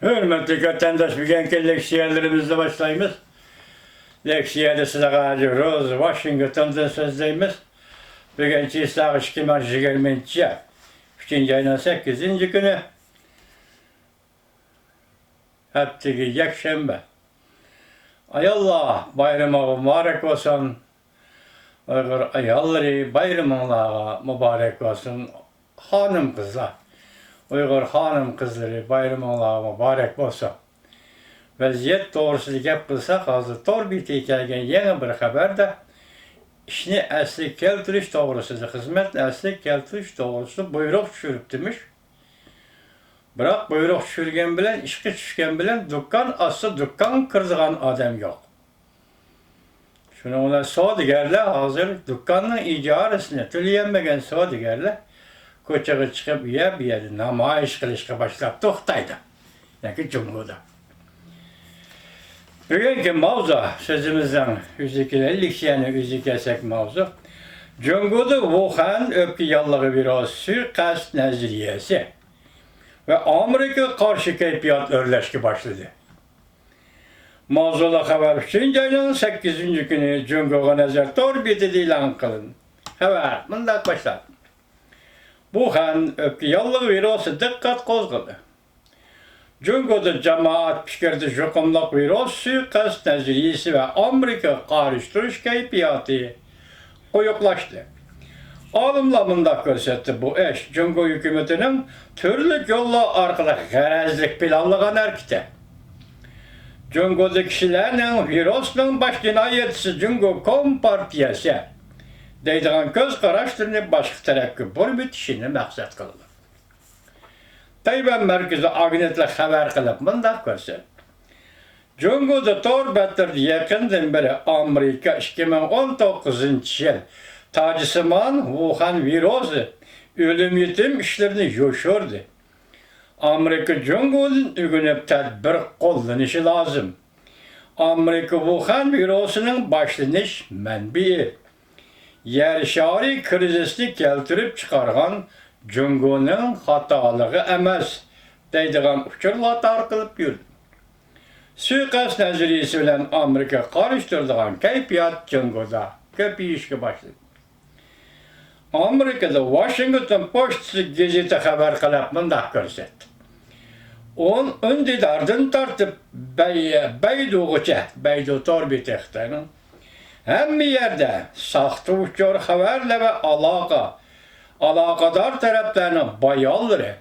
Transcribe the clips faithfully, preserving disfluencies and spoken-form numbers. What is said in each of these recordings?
ھۆرمەتلىك ۋەتەنداش، بۈگۈنكى لېكسىيەلىرىمىزنى باشلايمىز. لېكسىيەدە سىلەرگە ھازىر روز ۋاشىنگتوندىن سۆزلەيمىز. بۈگۈن چېسلاق ئىككى مىڭ يىگىرمىنچى يىل، ئۈچىنچى ئاينىڭ سەككىزىنچى كۈنى، ھەپتىگە يەكشەنبە. ئاياللار بايرىمىغا مۇبارەك بولسۇن. ئۇيغۇر ئاياللىرى بايرىمىڭلارغا مۇبارەك بولسۇن. خانىم-قىزلار، ئۇيغۇر خانىم-قىزلىرى بايرىمىڭلارغا مۇبارەك بولسۇن. ۋەزىيەت توغرىسىدا گەپ قىلساق، ھازىر تور بېتىگە كەلگەن يېڭى بىر خەۋەردە ئىشنى ئەسلىگە كەلتۈرۈش توغرىسىدا، خىزمەتنى ئەسلىگە كەلتۈرۈش توغرىسىدا بۇيرۇق چۈشۈرۈپتىمىش. بىراق بۇيرۇق چۈشۈرگەن بىلەن، ئىشقا چۈشكەن بىلەن دۇكان ئاچسا، دۇكانغا كىرىدىغان ئادەم يوق. شۇنىڭ بىلەن سودىگەرلەر ھازىر دۇكاننىڭ ئىجارىسىنى تۆلىيەلمىگەن سودىگەرلەر كوچىغا چىقىپ، ئۇ يەر بۇ يەردە نامايىش قىلىشقا باشلاپتۇ خىتايدا ياكى جۇڭگودا. بۈگۈنكى ماۋزۇ، سۆزىمىزنىڭ ئۆزىگە كېلەيلى، لېكسىيەنىڭ ئۆزىگە كەلسەك، ماۋزۇ جۇڭگودا ۋۇخەن ئۆپكە ياللۇغى ۋىرۇسى سۇيىقەست نەزەرىيەسى ۋە ئامېرىكىغا قارشى كەيپىيات ئۆرلەشكە باشلىدى. ماۋزۇلۇق خەۋەر ئۈچىنچى ئاينىڭ سەككىزىنچى كۈنى جۇڭگوغا نەزەر تور بېتىدە ئېلان قىلىندى. خەۋەر مۇنداق باشلاندى. ۋۇخەن ئۆپكە ياللۇغى ۋىرۇسى دىققەت قوزغىدى. جۇڭگودا جامائەت پىكرىدە يۇقۇملۇق ۋىرۇس سۇيىقەست نەزەرىيىسى ۋە ئامېرىكىغا قارشى تۇرۇش كەيپىياتى قويۇقلاشتى. ئالىملار مۇنداق كۆرسەتتى، بۇ ئىش جۇڭگو ھۆكۈمىتىنىڭ تۈرلۈك يوللار ئارقىلىق غەرەزلىك پىلانلىغان ھەرىكىتى. جۇڭگودا كىشىلەرنىڭ ۋىرۇسنىڭ باش جىنايەتچىسى جۇڭگو كومپارتىيەسى دەيدىغان كۆز قاراشلىرىنى باشقا تەرەپكە بۇرۇۋېتىشىنى مەقسەت قىلىدۇ. تەيۋەن مەركىزىي ئاگېنتلىق خەۋەر قىلىپ مۇنداق كۆرسەتتى. جۇڭگودا تور بەتلىرىدە يېقىندىن بېرى ئامېرىكا ئىككى مىڭ ئون توققۇزىنچى يىل تاجسىمان ۋۇخەن ۋىرۇسى ئۆلۈم يېتىم ئىشلىرىنى يوشۇردى. ئامېرىكا جۇڭگودىن ئۆگىنىپ تەدبىر قوللىنىشى لازىم. ئامېرىكا ۋۇخەن ۋىرۇسىنىڭ باشلىنىش مەنبىيى، يەر شارى كىرىزىسىنى كەلتۈرۈپ چىقارغان جۇڭگونىڭ خاتالىقى ئەمەس، دەيدىغان ئۇچۇرلار تارقىلىپ يۈردى. سۇيىقەست نەزەرىيىسى بىلەن ئامېرىكا قارشى تۇرىدىغان كەيپىيات جۇڭگودا كۆپىيىشكە باشلىدى. ئامېرىكىدا ۋاشىنگتون پوچتىسى گېزىتى خەۋەر قىلىپ مۇنداق كۆرسەتتى. ئۇن-، ئۈندىداردىن تارتىپ بەي-، بەيدۇغىچە، بەيدۇ تور بېتى خىتاينىڭ، ھەممە يەردە ساختا ئۇچۇر خەۋەرلەر ۋە ئالاقە، ئالاقىدار تەرەپلەرنىڭ بايانلىرى،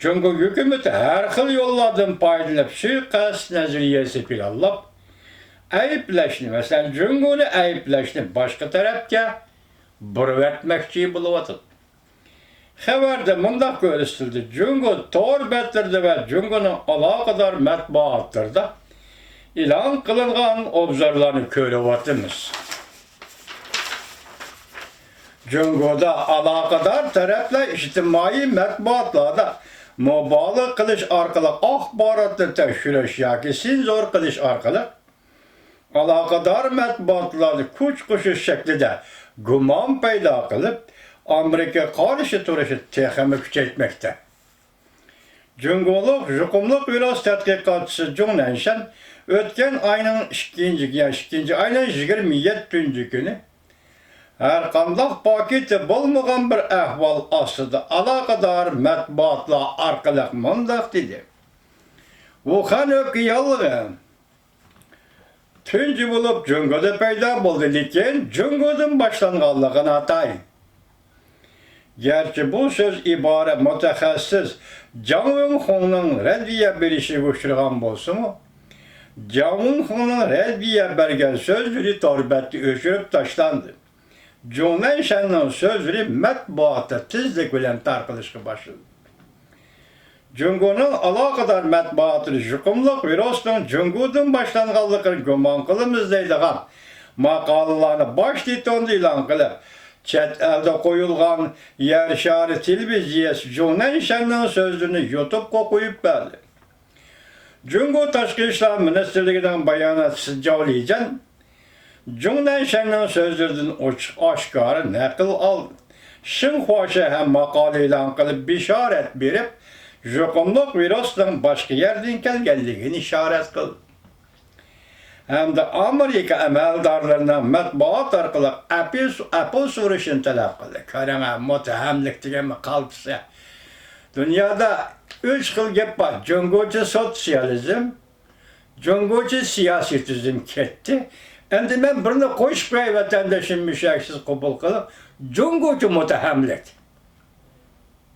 جۇڭگو ھۆكۈمىتى ھەر خىل يوللاردىن پايدىلىنىپ سۇيىقەست نەزەرىيەسى پىلانلاپ، ئەيىبلەشنى، مەسىلەن، جۇڭگونى ئەيىبلەشنى باشقا تەرەپكە بۇرۇۋەتمەكچى بولۇۋاتىدۇ. خەۋەردە مۇنداق كۆرسىتىلدى، جۇڭگو تور بەتلىرىدە ۋە جۇڭگونىڭ ئالاقىدار مەتبۇئاتلىرىدا ئېلان قىلىنغان ئوبزورلارنى كۆرۈۋاتىمىز. جۇڭگودا ئالاقىدار تەرەپلەر ئىجتىمائىي مەتبۇئاتلاردا مۇبالىغە قىلىش ئارقىلىق ئاخباراتنى تەكشۈرۈش ياكى سېنزۇر قىلىش ئارقىلىق ئالاقىدار مەتبۇئاتلارنى كۈچ قوشۇش شەكلىدە گۇمان پەيدا قىلىپ، ئامېرىكىغا قارشى تۇرۇشنى تېخىمۇ كۈچەيتمەكتە. جۇڭگولۇق يۇقۇملۇق ۋىرۇس تەتقىقاتچىسى جۇڭ نەنشەن ئۆتكەن ئاينىڭ ئىككىنچى، يا ئىككىنچى ئاينىڭ يىگىرمە يەتتىنچى كۈنى ھەرقانداق پاكىتى بولمىغان بىر ئەھۋال ئاستىدا ئالاقىدار مەتبۇئاتلار ئارقىلىق مۇنداق دېدى: ۋۇخەن ئۆپكە ياللۇغى تۇنجى بولۇپ جۇڭگودا پەيدا بولدى، لېكىن جۇڭگودىن باشلانغانلىقى ناتايىن. گەرچە بۇ سۆز ئىبارە مۇتەخەسسىس جاڭ ۋېنخۇڭنىڭ رەددىيە بېرىشىگە ئۇچرىغان بولسىمۇ، جاڭ ۋېنخۇڭنىڭ رەددىيە بەرگەن سۆزلىرى تور بەتتە ئۆچۈرۈپ تاشلاندى. جۇڭ نەنشەننىڭ سۆزلىرى مەتبۇئاتتا تېزلىك بىلەن تارقىلىشقا باشلىدى. جۇڭگونىڭ ئالاقىدار مەتبۇئاتلىرى يۇقۇملۇق ۋىرۇسنىڭ جۇڭگودىن باشلانغانلىقىنى گۇمان قىلىمىز دەيدىغان ماقالىلارنى باش تىتوندا ئېلان قىلىپ، چەت ئەلدە قويۇلغان يەر شارى تېلېۋىزىيەسى جۇڭ نەنشەننىڭ سۆزلىرىنى يۇتۇبقا قويۇپ بەردى. جۇڭگو تاشقى ئىشلار مىنىستىرلىكىنىڭ باياناتچىسى جاۋ لىجەن جۇڭ نەنشەننىڭ سۆزلىرىدىن ئوچۇق ئاشكارا نەقىل ئالدى. شىنخۇا شەھەر ماقالە ئېلان قىلىپ، بېشارەت بېرىپ، يۇقۇملۇق ۋىرۇسنىڭ باشقا يەردىن كەلگەنلىكىنى ئىشارەت قىلدى ھەمدە ئامېرىكا ئەمەلدارلىرىنىڭ مەتبۇئات ئارقىلىق ئەپۇ، ئەپۇ سورىشىنى تەلەپ قىلدى. كۆرۈڭە، مۇتتەھەملىك دېگەنمۇ قالپىسى. دۇنيادا ئۈچ خىل گەپ بار: جۇڭگوچە سوتسىيالىزم، جۇڭگوچە سىياسىي تۈزۈم كەتتى. ئەمدى مەن بىرنى قوشۇپ قوياي، ۋەتەنداشلىرىم مۇشەكسىز قوبۇل قىلىڭ. جۇڭگوچە مۇتتەھەملىك.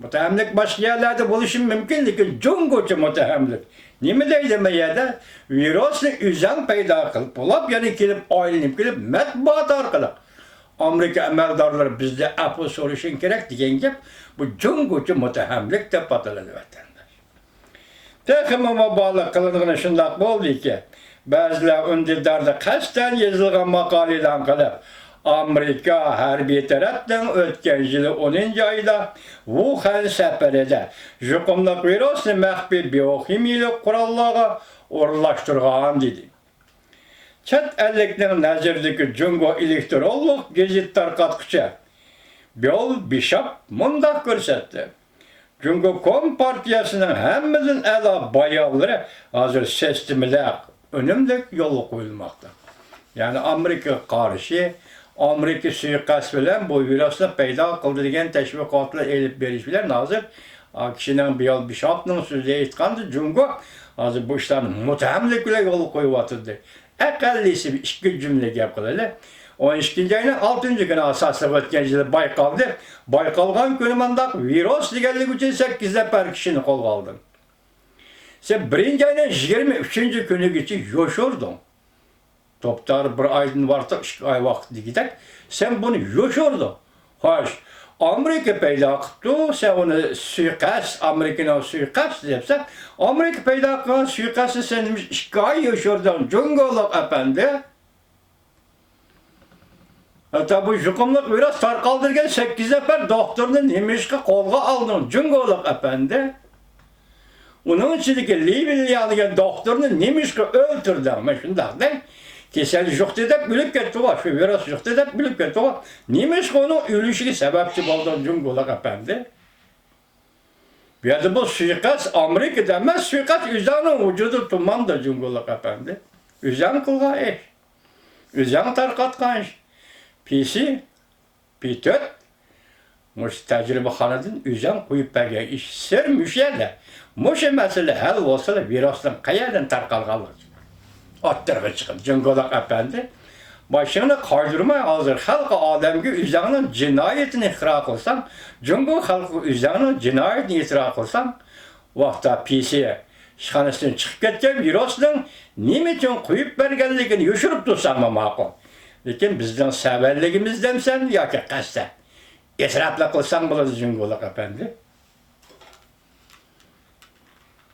مۇتتەھەملىك باشقا يەرلەردە بولۇشى مۇمكىن، لېكىن جۇڭگوچە مۇتتەھەملىك. نېمە دەيدۇ بۇ يەردە؟ ۋىرۇسنى ئۆزەڭ پەيدا قىلىپ بولۇپ، يەنە كېلىپ ئايلىنىپ كېلىپ مەتبۇئات ئارقىلىق ئامېرىكا ئەمەلدارلىرى بىزدە ئەپۇ سورىشىڭ كېرەك دېگەن گەپ، بۇ جۇڭگوچە مۇتتەھەملىك دەپ ئاتىلىدۇ، ۋەتەنداش. تېخىمۇ مۇبالىغە قىلىدىغىنى شۇنداق بولدىكى، بەزىلەر ئۈندىداردا قەستەن يېزىلغان ماقالە ئېلان قىلىپ، ئامېرىكا ھەربىي تەرەپنىڭ ئۆتكەن يىلى ئونىنچى ئايدا ۋۇخەن سەپىرىدە يۇقۇملۇق ۋىرۇسنى مەخپىي بىيوخىمىيىلىك قوراللارغا ئورۇنلاشتۇرغان، دېدى. چەت ئەللىكنىڭ نەزىرىدىكى جۇڭگو ئېلېكترونلۇق گېزىت تارقاتقۇچى بيول بىشاپ مۇنداق كۆرسەتتى: جۇڭگو كومپارتىيەسىنىڭ ھەممىدىن ئەلا بايانلىرى ھازىر سىستېمىلىق، ئۈنۈملۈك يولغا قويۇلماقتا. يەنى ئامېرىكىغا قارشى، ئامېرىكا سۇيىقەست بىلەن بۇ ۋىرۇسنى پەيدا قىلدى دېگەن تەشۋىقاتلار ئېلىپ بېرىش بىلەن ھازىر، ئا، كىشىنىڭ بيول بىشاپنىڭ سۆزىگە ئېيتقاندا، جۇڭگو ھازىر بۇ ئىشلارنى مۇتتەھەملىك بىلەن يولغا قويۇۋاتىدۇ. ئەقەللىيسى بىر ئىككى جۈملە گەپ قىلايلى. ئون ئىككىنچى ئاينىڭ ئالتىنچى كۈنى ئاساسلىق ئۆتكەن يىلى بايقالدى. بايقالغان كۈنى مانداق ۋىرۇس دېگەنلىك ئۈچۈن سەككىز نەپەر كىشىنى قولغا ئالدىم. سەن بىرىنچى ئاينىڭ يىگىرمە ئۈچىنچى كۈنىگىچە يوشۇردۇڭ. توپتار بىر ئايدىن ئارتۇق، ئىككى ئاي ۋاقىت دېگۈدەك، سەن بۇنى يوشۇردۇڭ. خوش، ئامېرىكا پەيدا قىپتۇ، سەن ئۇنى سۇيىقەست، ئامېرىكىنىڭ سۇيىقەستى دەپسەن، ئامېرىكا پەيدا قىلغان سۇيىقەستنى سەن نېمىش ئىككى ئاي يوشۇردۇڭ، جۇڭگولۇق ئەپەندى؟ ھەتتا بۇ يۇقۇملۇق ۋىرۇس تارقالدى دېگەن سەككىز نەپەر دوختۇرنى نېمىشقا قولغا ئالدىڭ، جۇڭگولۇق ئەپەندى؟ ئۇنىڭ ئىچىدىكى لى ۋېنلياڭ دېگەن دوختۇرنى نېمىشقا ئۆلتۈردۈڭ؟ مانا شۇنداق دەي. كېسەل يۇقتى دەپ ئۆلۈپ كەتتىغۇ، شۇ ۋىرۇس يۇقتى دەپ ئۆلۈپ كەتتىغۇ. نېمىشقا ئۇنىڭ ئۆلۈشىگە سەۋەبچى بولدۇڭ، جۇڭگولۇق ئەپەندى؟ بۇ يەردە بۇ سۇيىقەست ئامېرىكىدا ئەمەس، سۇيىقەست ئۆزۈڭنىڭ ۋۇجۇدىدا تۇرمامدۇ، جۇڭگولۇق ئەپەندى؟ ئۆزۈڭ قىلغان ئىش. ئۆزۈڭ تارقاتقان ئىش. پى سى، پى تۆت، مۇشۇ تەجرىبىخانىدىن ئۆزۈڭ قويۇپ بەرگەن ئىش. سىر مۇشۇ يەردە. مۇشۇ مەسىلە ھەل بولسىلا، ۋىرۇسنىڭ قەيەردىن تارقالغانلىقى ئوتتۇرىغا چىقىدۇ. جۇڭگولۇق ئەپەندى، باشىڭنى قايدۇرماي، ھازىر خەلقى ئادەمگە ئۆزۈڭنىڭ جىنايىتىنى ئىقرار قىلساڭ، جۇڭگو خەلقىگە ئۆزۈڭنىڭ جىنايىتىنى ئېتىراپ قىلساڭ، ۋاقتا پى سى ئىشخانىسىدىن چىقىپ كەتكەن ۋىرۇسنىڭ نېمە ئۈچۈن قويۇپ بەرگەنلىكىنى يوشۇرۇپ تۇرساڭمۇ ماقۇل. لېكىن بىزنىڭ سەۋەنلىكىمىزدەنسەن ياكى قەستەن؟ ئېتىراپلا قىلساڭ بولىدۇ، جۇڭگولۇق ئەپەندى.